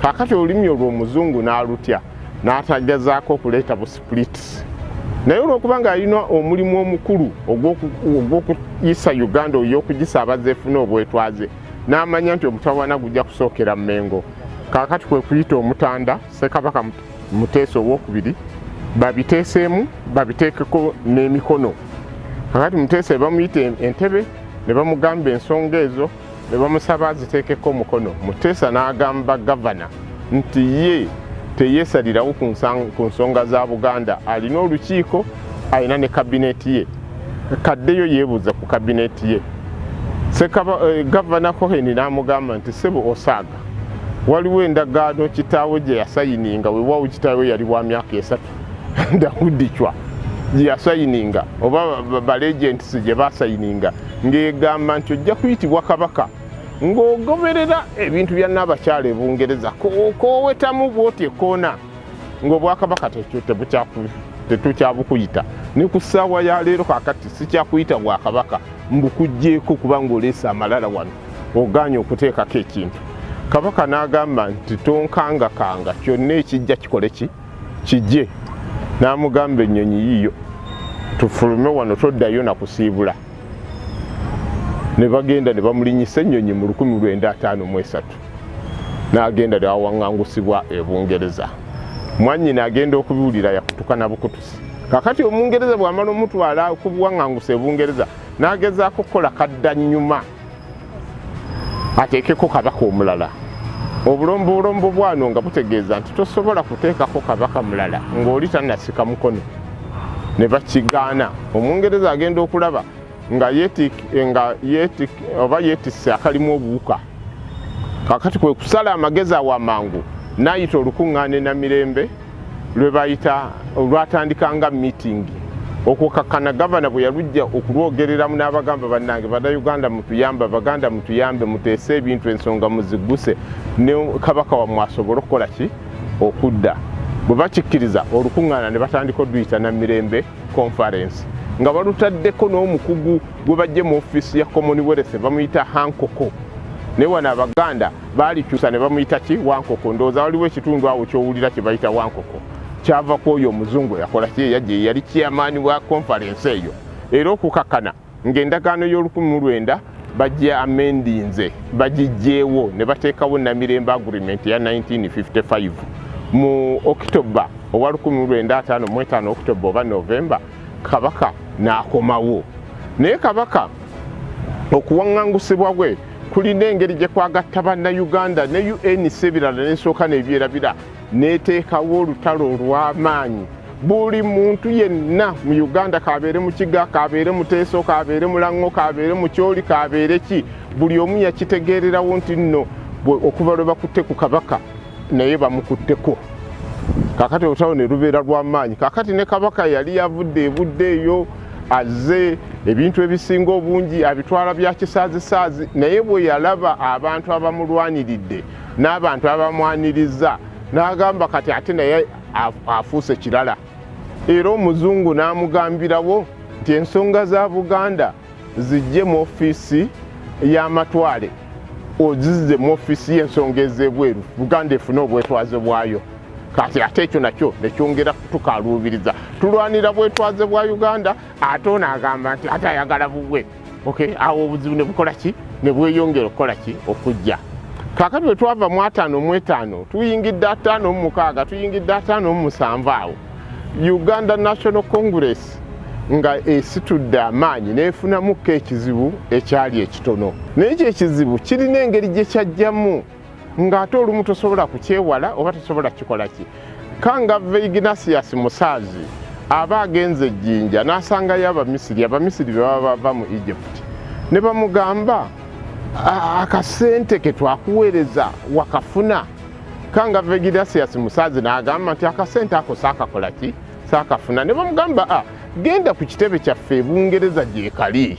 Kaakati olulimi olwo omuzungu n'alutya, n'atagezaako okuleeta bu splits, naye olwokuba nga alina omulimu omukulu ogw'okuyisa Uganda oy'okugisaabaza efune obwetwaze, n'amanya nti omutawaana gujja kusookera Mmengo. Kaakati kwe kuyita omutanda Ssekabaka Muteesa owokubiri babiteeseemu, babiteekeko n'emikono. Kakati Muteesa bamuyita Entebe ne bamugamba ensonga ezo ne bamusaba aziteekeko omukono. Muteesa n'agamba gavana nti ye teyeesalirawo ku nsonga za Buganda, alina olukiiko, alina ne kabineeti ye, kaddeyo yeebuuze ku kabineeti ye. Gavana Cohen n'amugamba nti, "Ssebo, osaaga, waliwo endagaano kitaawe gye yasayininga." Weewaawo kitaawe yali wa myaka 3, Daudi Chwa, gye yasayininga oba ba regents gye basayininga, ng'egamba nti ojja kuyitibwa kabaka ng'ogoberera ebintu bya Nnaabakyala e Bungereza, koowetamu bw'oti ekoona ng'obwakabaka tetukyabukuyita ne ku ssaawa ya leero. Kaakati sikyakuyita bwakabaka, mbukuggyeeko kubanga oleese amalala wano, ogaanye okuteekako ekintu. Kabaka n'agamba nti, "Tonkangakanga, kyonna ekijja kikole ki kijje." N'amugamba, "Ennyonyi yiiyo, tufulume wano, toddayo nakusiibula." Ne bagenda ne bamulinyisa ennyonyi mu 1953, n'agenda newawaŋŋangusibwa e Bungereza. Mwannyina agenda okubiwulira yakutuka na bukutusi. Kakati Omungereza bw'amala omutwala ku buwaŋŋangusa e Bungereza, n'agezaako kukola kadda nnyuma ateekeko kabaka omulala. Obulombolombo bwano nga butegeeza nti tosobola kuteekako kabaka mulala ng'oli tannasika mukono, ne bakigaana. Omungereza agenda okulaba nga oba yeetisse akalimu obuwuka. Kakati kwe kusala amagezi awo amangu n'ayita olukuŋŋaana e Namirembe lwe bayita olwatandika nga meeting okukakkana. Gavana bwe yalujja okulwogereramu n'abagamba, "Bannange Bannayuganda, mutuyambe, Abaganda mutuyambe, muteese ebintu, ensonga muzigguse, ne kabaka wammwe asobole okukola ki okudda." Bwe bakikkiriza, olukuŋŋaana ne batandika oduyita Namirembe Conference, nga balutaddeko n'omukugu gwe bajje mu ofiisi ya Commonwealth, bamuyita Hancock. Naye wano Abaganda baalikyusa ne bamuyita ki? Wankoko. Ndowooza waliwo ekitundu awo kyowulira kye bayita Wankoko, kyava ku oyo omuzungu eyakola ki, eyajja eyali chairman wa conference eyo. Era okukakkana ng'endagaano y'olukumi mu lwenda bajja amendinze, bagijjeewo ne bateekawo Namirembe Agreement ya 1955 mu October owa 1955, October oba November. Kabaka n'akomawo, naye kabaka okuwaŋŋangusibwa gwe kulina engeri gye kwagatta Bannayuganda ne UNC ebirala n'esooka n'ebyerabira, n'eteekawo olutalo olw'amaanyi. Buli muntu yenna mu Uganda, kabeere Mukiga, kabeere Muteeso, kabeere Mulaŋŋo, kabeere Mukyoli, kabeere ki, buli omu yakitegeererawo nti nno okuva lwe bakutte ku kabaka naye bamukutteko. Kakati olutalo ne lubeera lw'amaanyi. Kakati ne kabaka yali yavudde ebudde eyo azze, ebintu ebisinga obungi abitwala bya kisaazisaazi, naye bwe yalaba abantu abamulwaniridde n'abantu abamwaniriza, n'agamba kati ate naye afuuse kirala. Era omuzungu n'amugambirawo nti ensonga za Buganda zijje mu ofiisi y'amatwale, ozizze mu ofiisi y'ensonga ez'ebweru, Buganda efune obwetwaze bwayo. Kati ate ekyo nakyo nekyongera kutukaluubiriza. Tulwanira bwetwaze bwa Uganda, ate ono agamba nti ate ayagala bubwe. Okay, awo obuzibu ne bukola ki, ne bweyongera okukola ki, okujja. Kaakati bwe twava mu 55, tuyingidde 56, tuyingidde 57, awo Uganda National Congress nga esitudde amaanyi neefunamukko ekizibu ekyali ekitono. Naye ekyo ekizibu kirina engeri gye kyajjamu ng'ate olumu tosobola kukyewala oba tosobola kikola ki. Kangave Ignatius Musaazi aba agenze Ejjinja n'asangayo Abamisiri, Abamisiri be baba bava mu Egypt, ne bamugamba, "Akasente ke twakuweereza wakafuna?" Kangave Ignatius Musaazi n'agamba nti, "Akasente ako saakakola ki, saakafuna." Ne bamugamba, "A, genda ku kitebe kyaffe e Bungereza gyekali."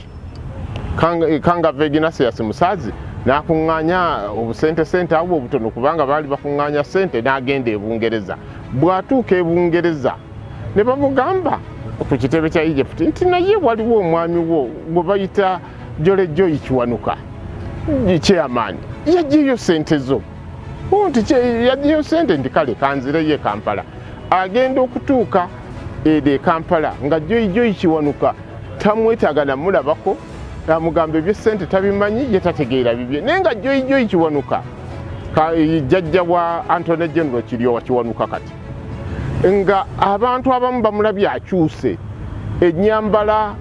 Kangave Ignatius Musaazi n'akuŋŋaanya obusente sente abo obutono, kubanga baali bakuŋŋaanya sente, n'agenda e Bungereza. Bw'atuuka e Bungereza ne bamugamba ku kitebe kya Egypt nti, "Naye waliwo omwami wo gwe bayita Jole Joy Kiwanuka, chairman, yaggyeyo sente zo." Nti yagiyo sente nti kale kanzireyo e Kampala. Agenda okutuuka eno e Kampala nga Joyi Joyi Kiwanuka tamwetaaga namulabako, amugamba ebyesente tabimanyi, ye tategeera bibye. Naye nga Joyi Joyi Kiwanuka jjajja wa Antony General Kiryowa Kiwanuka, kati nga abantu abamu bamulabye akyuse ennyambala,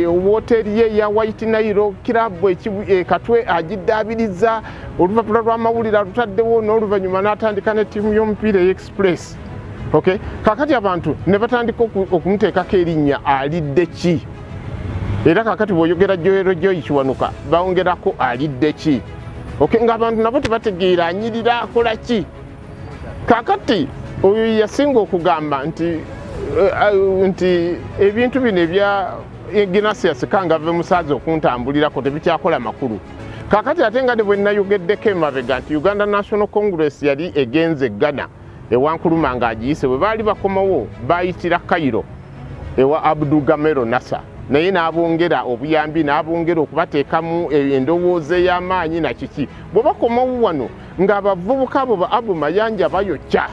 wooteri ye ya White Nile Club Katwe agiddaabiriza, olupapula lw'amawulire alutaddewo, n'oluvannyuma n'atandika ne ttiimu y'omupiira ey'Express. Okay, kakati abantu ne batandika okumuteekako erinnya alidde ki. Era kakati bw'oyogera Joyero Joyi Kiwanuka, bawongerako alidde ki. Okay, ng'abantu nabo tebategeera anyirira akola ki. Kakati oyo yasinga okugamba nti ebintu bino ebya Ignatius Kangave Musaazi okuntambulirako tebikyakola makulu. Kakati ate nga ne bwe nayogeddeko emabega nti Uganda National Congress yali egenze Ghana ewa Nkrumah ng'agiyise, bwe baali bakomawo bayitira Cairo ewa Abdul Gamero Nasa, naye n'abongera obuyambi, n'abongera okubateekamu endowooza ey'amaanyi nakiki. Bwe bakomawo wano ng'abavubuka abo ba Abu Mayanja bayokya.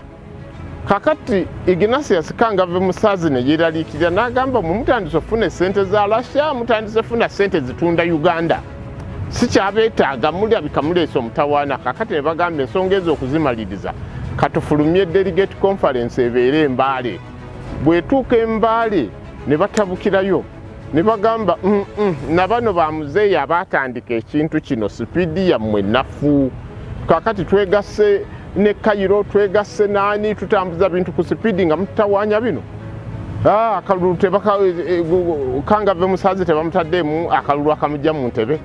Kakati Ignatius Kangave Musaazi ne yeeraliikirira n'agamba, mwe mutandise okufuna essente za Russia, mutandise funa ssente zitunda Uganda, sikyabeetaaga, mulabika muleese omutawaana. Kakati ne bagamba ensonga ezo okuzimaliriza katufulumye delegate conference ebeere Embaale. Bw'etuuka Embaale ne batabukirayo ne bagamba, nabano ba muzeeyi abaatandika ekintu kino, speed yammwe nafu. Kakati twegasse ne Cairo, twegasse naani, tutambuza bintu ku speed nga mututawaanya bino. Akalulu Kangave Musaazi tebamutaddeemu akalulu akamujja mu ntebe,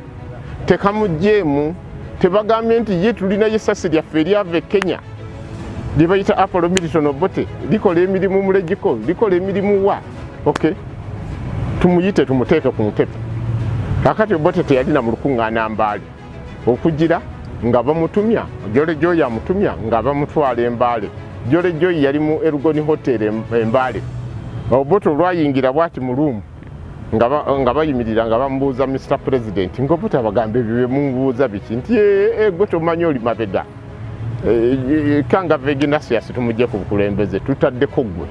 tekamugjeemu. Tebagambye nti ye tulinayo essasi lyaffe eryava e Kenya lye bayita Apollo Milton Obote, likola emirimu mu Legiko, likola emirimu wa. Okay, tumuyite tumuteeke ku ntebe. Kakati Obote teyalina mu lukuŋŋaana Mbaale okugira nga bamutumya Jole Joyi amutumya nga bamutwala Embaale. Jole Joyi yali mu Erugoni Hotel Embaale. Obote olwayingira bwati mu room nga bayimirira nga bamubuuza, "Mr President," nga Obote abagamba, "Ebyo byemubuuza biki?" Nti, "Gwe tomanyi, oli mabega. Kangave Ignatius tumugye ku bukulembeze, tutaddeko gwe."